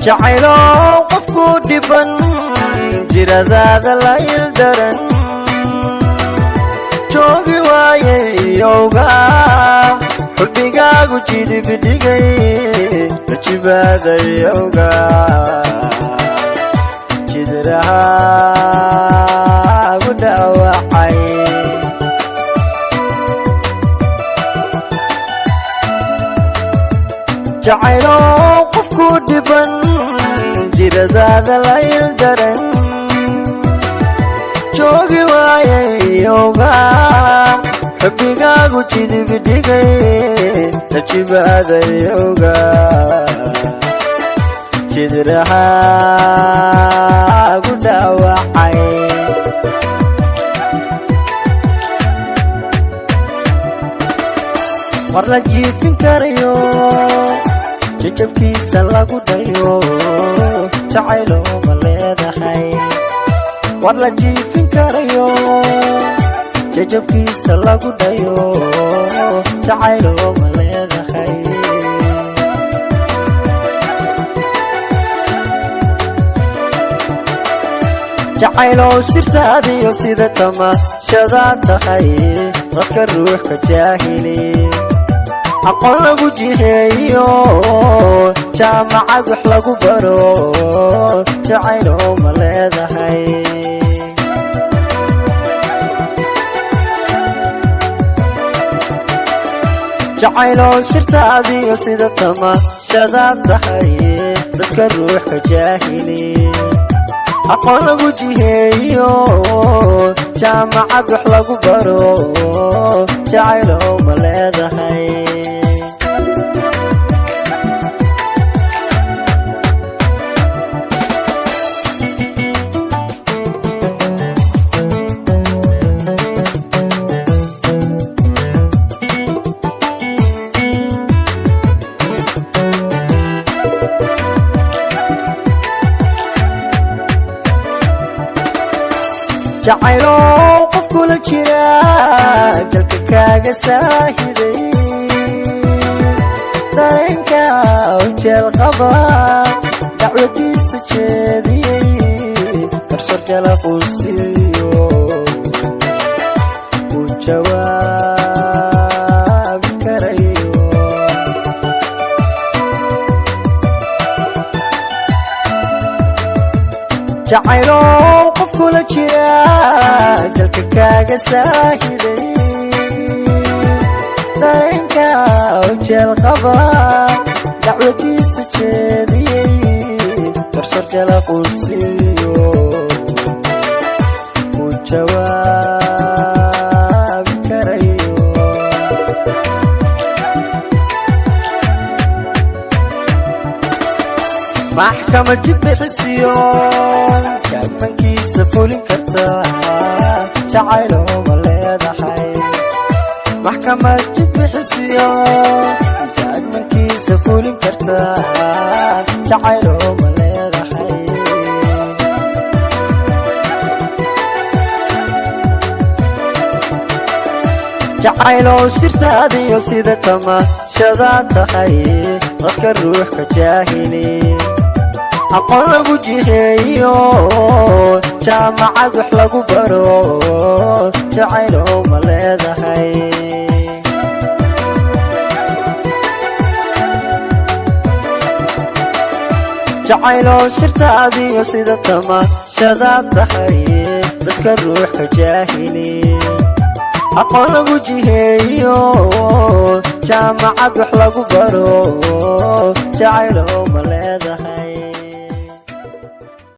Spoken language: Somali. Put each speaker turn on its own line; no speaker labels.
Jacaylow qofku dhiban, jiradaada la ildaran, joogi waayeyowga, xubigaagu jidibidhigay, lajibaadayowga, jidrahaagu dhaawacay. Jacaylow qofku dhiban, jiradaada la ildaran, joogi waayeyowga, xubigaagu jidibidhigay, lajibaadayowga, jidrahaagu dhaawacay. War la jiifin karayo, jajabkiisa lagu dhayo, jacaylow ma leedahay? War la jiifin karayo, jajabkiisa lagu dhayo, jacaylow ma leedahay? Jacaylow sirtaadiyo sida tamashadaa tahay, dadka ruux ka jaahili, aqoon lagu jiheeyo, jaamacad wax lagu baro, jacaylow ma leedahay? Jacaylow sirtaadiyo sida tamashadaa tahay, dadka ruux ka jaahili, aqoon lagu jiheeyo, jaamacad wax lagu baro, jacaylow ma leedahay? Jacaylow qofkula jira, jalka kaaga saahiday, dareenka ujeel qaba, dacwadiisa jeediyey, garsor jalaquu siiyo, uu jawaabi karayo. Jacaylow qofkula jira, jalka kaaga saahiday, dareenka ujeel qaba, dacwadiisa jeediyey, garsor jalaquu siiyo, uu jawaabi karayo. Maxkamad jid bixisiyo, jaagmankiisa fulin karta, jacaylow ma leedahay? Maxkamad jid bixisiyo, jaagmankiisa fulin karta, jacaylow ma leedahay? Jacaylow sirtaadiyo sida tamashadaa tahay, dadka ruux ka jaahili, aqoon lagu jiheeyo, jaamacad wax lagu baro, jacaylow ma leedahay? Jacaylow sirtaadiyo sida tamashadaa tahay, dadka ruux ka jaahili, aqoon lagu jiheeyo, jaamacad wax lagu baro, jacaylow ma leedahay?